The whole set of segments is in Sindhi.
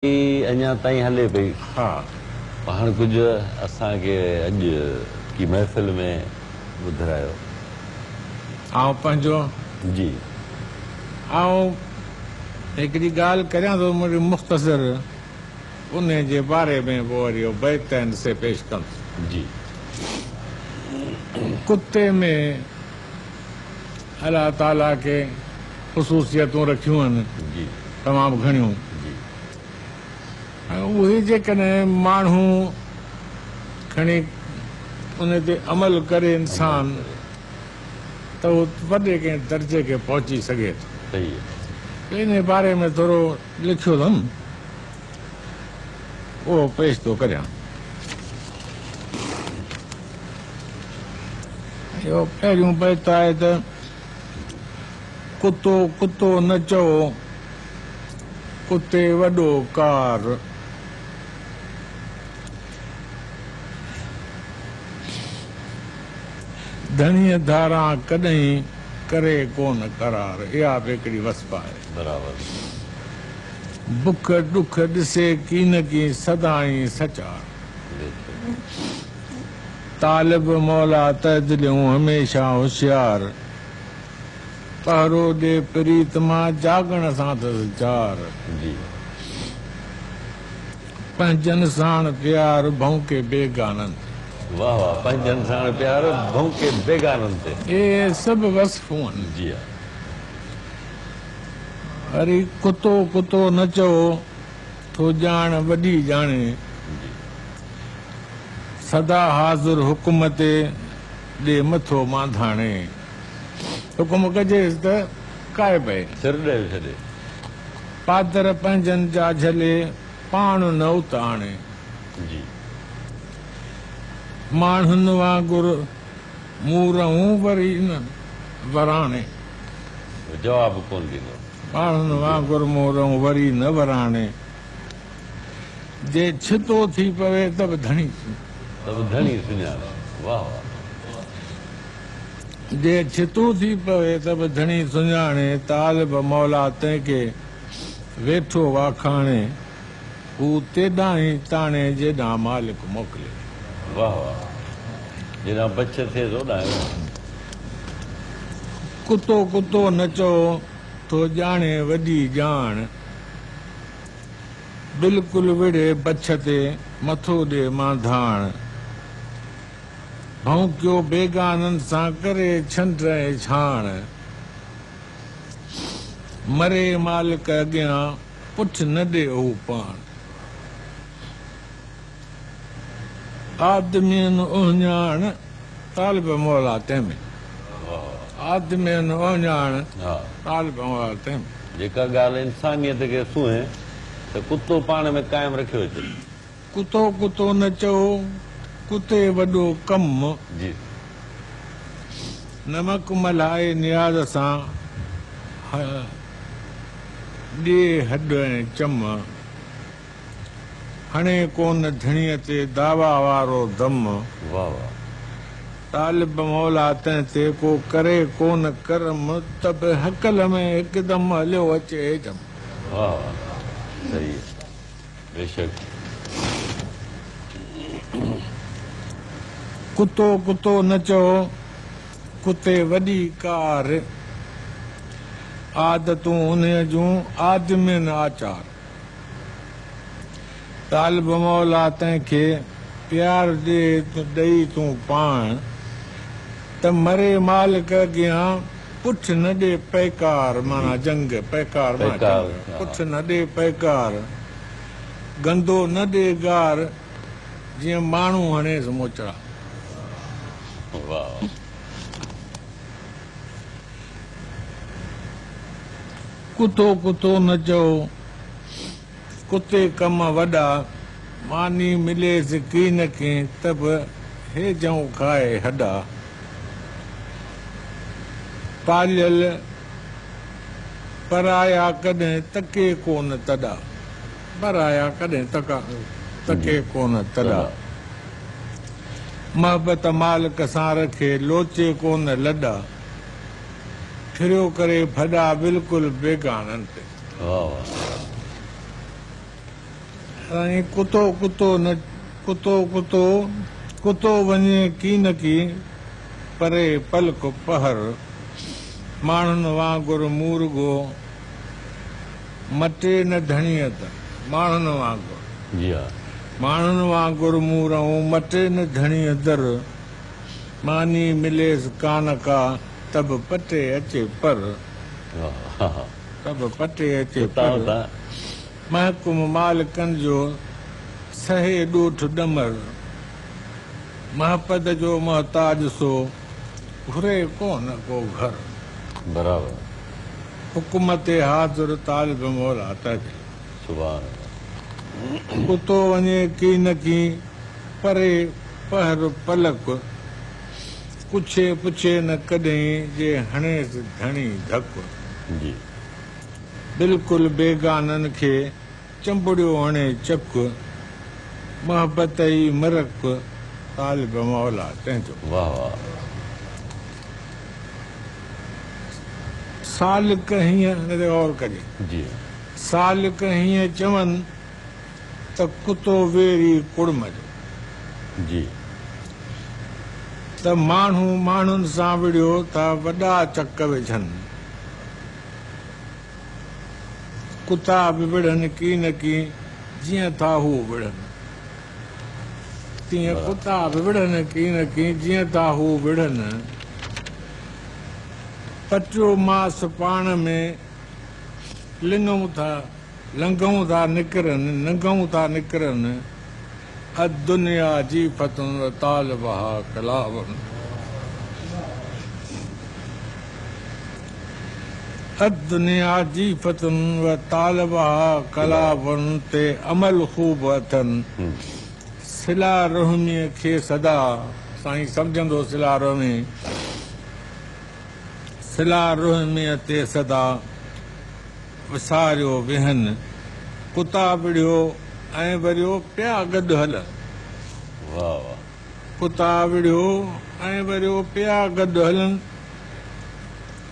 اڃا تائين هلي پئي. ها. پاڻ ڪجهه اسان کي اڄ ڪي محفل ۾ ٻڌرايو. آئون پنهنجو. جي. آئون هڪڙي ڳالهه ڪريان ٿو مڙئي مختصر انهي جي باري ۾ پوء وري اهو بيت آهن سي پيش ڪندس. جي. ڪتي ۾ الله تعاليٰ ڪي خصوصيتون رکيون آهن. جي. تمام گهڻيون. جي. ۽ اهي جيڪڏهن ماڻهو کڻي ان تي عمل ڪري انسان ته هو وڏي ڪنهن درجي کي پهچي سگهي ٿو. صحيح. ته انهي باري ۾ ٿورو لکيو اٿم اهو پيش ٿو ڪريان. اهو پهريون بيت آهي ته. ڪتو ڪتو نه چئو، ڪتي وڏو ڪار. ڌڻيء ڌاران ڪڏهين ڪري ڪونه قرار. اها به هڪڙي وصف آهي. برابر. بک ڏک ڏسي ڪينڪي سدائين سچار. طالب مولا ته دليون هميشه هوشيار. پهرو ڏي پريت مان جاڳڻ سان اٿس چار. جي. پنهنجن ساڻ پيار ڀونڪي بيگانن تي. واه واه پنهنجن ساڻ پيار ڀونڪي بيگانن تي. اهي سڀ وصفون آهن. جي ها. وري ڪتو ڪتو نه چئو ٿو ڄاڻ وڏي ڄاڻي. جي. سدا حاضر حڪم تي ڏي مٿو مانڌاڻي. حڪم ڪجيس ته ڪائي پئي. سر ڏيئي ڇڏي. پادر پنهنجن جا جهلي پاڻ نه ات آڻي. جي. ماڻهن وانگر مون رهون وري نه وراڻي. جواب ڪونه ڏيندو. ماڻهن وانگر مون رهون وري نه وراڻي. جي ڇتو ٿي پوي ته به ڌڻي سڃاڻي. ته به ڌڻي سڃاڻي. واه واه. جي ڇتو ٿي پوي ته به ڌڻي سڃاڻي. طالب مولا تنهن کي ويٺو واکاڻي. هو تيڏانهن ئي تاڻي جيڏانهن مالڪ موڪلي. واه واه. جيڏانهن بڇ ٿئيس اوڏانهن وڃي. ڪتو ڪتو نه چئو ٿو ڄاڻي وڏي ڄاڻ. بلڪل وڙهي بڇ تي مٿو ڏي مانڌاڻ. ڀونڪيو بيگانن سان ڪري ڇنڊ ۽ ڇاڻ. مري مالڪ اڳيان پٺ نه ڏي هو پاڻ. آدمين اهڃاڻ طالب مولا تنهن ۾. آدمين اهڃاڻ طالب مولا تنهن ۾. جيڪا ڳالهه انسانيت کي سونهين ته ڪتو پاڻ ۾ قائم رکيو اچي. ڪتو ڪتو نه چئو، ڪتي وڏو ڪم. جي. نمڪ ملهائي نياز سان ڏي هڏ ۽ چم. هڻي ڪونه ڌڻيء تي دعويٰ وارو دم. واه واه. طالب مولا تنهن تي ڪو ڪري ڪونه ڪرم ته به هڪل ۾ هڪدم هليو اچي هيجم. واه واه صحيح بيشڪ. ڪتو ڪتو نه چئو ڪتي وڏي ڪار. عادتون انهيء جون آدمين آچار. طالب مولا تنهن کي پيار ڏي ڏئي تون پاڻ، ته مري مالڪ اڳيان پٺ نه ڏي پيڪار معنيٰ جنگ، پيڪار معنيٰ جنگ، پٺ نه ڏي پيڪار، گندو نه ڏي گار، جيئن ماڻهو هڻيس موچڙا. واهه. ڪتو ڪتو نه چئو، ڪتي ڪم وڏا، ماني مليس ڪين ڪين ته به هيجئون کائي هڏا. پاليل پرايا ڪڏهن تڪي ڪونه تڏا. پرايا ڪڏهن تڪي ڪونه تڏا. محبت مالڪ سان رکي لوچي ڪونه لڏا. ڦريو ڪري ڦڏا بلڪل بيگانن تي. واه واه. سائين ڪتو ڪتو نه ڪتو ڪتو ڪتو وڃي ڪي نه ڪي پري پلڪ پهر ماڻهن وانگر مورڳو مٽي نه ڌڻيء ته ماڻهن وانگر. جي ها. ماڻهن وانگر مورئون مٽي نه ڌڻيء در ماني مليس ڪانه ڪا ته به پٽي اچي پر. ته به پٽي اچي پر. محڪم مالڪن جو سهي ڏوٺ ڏمر محبت جو محتاج سو گهري ڪونه ڪو گهر. برابر. حڪم تي حاضر طالب مولا تنهنجي. سبحان الله. ڪتو وڃي ڪي نه ڪي پري پهر پلڪ ڪڇي پڇي نه ڪڏهين جي هڻيس ڌڻي ڌڪ. جي. بلڪل بيگانن کي چنبڙيو هڻي چڪ، محبت ئي مرڪ، طالب مولا تنهن جو. واه واه. سالڪ هيئن، ان تي غور ڪجي. جي. سالڪ هيئن چون ته ڪتو ويري ڪڙم جو. جي. ته ماڻهو ماڻهن سان وڙهيو ٿا وڏا چڪ وجهن. ڪتا به وڙهن ڪي نه ڪي، جيئن ٿا هو وڙهن. تيئن ڪتا به وڙهن ڪي نه ڪي، جيئن ٿا هو وڙهن. پٽيو ماس پاڻ ۾، لڱئون ٿا، لنگهئون ٿا نڪرن، ننگهئون ٿا نڪرن. الدنيا جيفة وطالبها ڪلاب. الدنيا جيفة وطالبها ڪلاب تي عمل خوب اٿن. صله رحميء کي سدا سائين سمجهندو صله رحمي صله رحميء تي سدا وساريو ويهن. ڪتا وڙهيو ۽ وريو پيا گڏ هلن. واه واه. ڪتا وڙهيو ۽ وريو پيا گڏ هلن.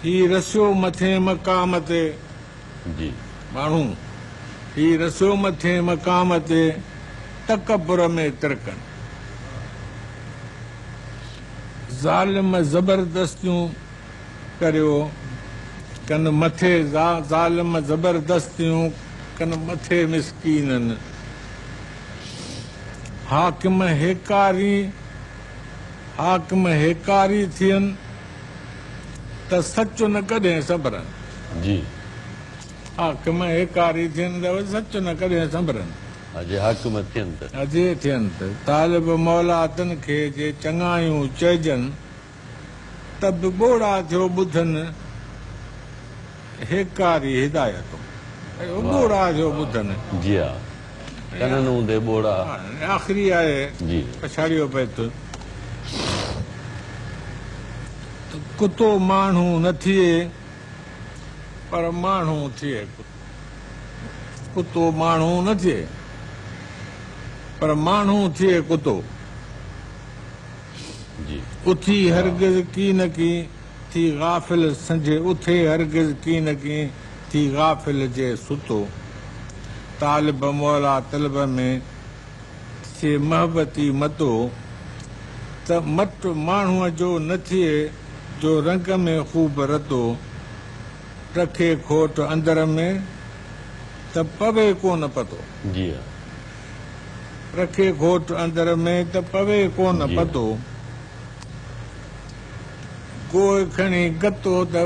هي رسيو مٿين مقام تي. جي. ماڻهو هي رسيو مٿين مقام تي تڪبر ۾ ترڪن. ظالم زبردستيون ڪريو ڪن مٿي ظالم زبردستيون ڪن مٿي مسڪينن. حاڪم هيڪاري حاڪم هيڪاري ٿين ته سچ نه ڪڏهن سنڀرن. جي. حاڪم هيڪاري ٿين ته سچ نه ڪڏهن سنڀرن. ها جي حاڪم ٿين ته. ها جي ٿين ته. طالب مولا تن کي جي چڱايون چئجن ته به ٻوڙا ٿيو ٻڌن هيڪاري هدايتون. ٻوڙا ٿيو ٻڌن. جي ها. ڪنن هوندي ٻوڙا. آخري آهي جي. پڇاڙيو بيت. ته ڪتو ماڻهو نه ٿئي پر ماڻهو ٿئي ڪتو. ڪتو ماڻهو نه ٿئي پر ماڻهو ٿئي ڪتو. جي. اٿي هرگز ڪي نه ڪي ٿي غافل سنجهي اٿي هرگز ڪي نه ڪي ٿي غافل جي ستو. طالب مولا طلب ۾ ٿئي محبتي متو. ته مٽ ماڻهوء جو نه ٿئي جو رنگ ۾ خوب رتو. رکي کوٽ اندر ۾ ته پوي ڪونه پتو. جي ها. رکي کوٽ اندر ۾ ته پوي ڪونه جي ها. پتو. گوء کڻي گتو ته.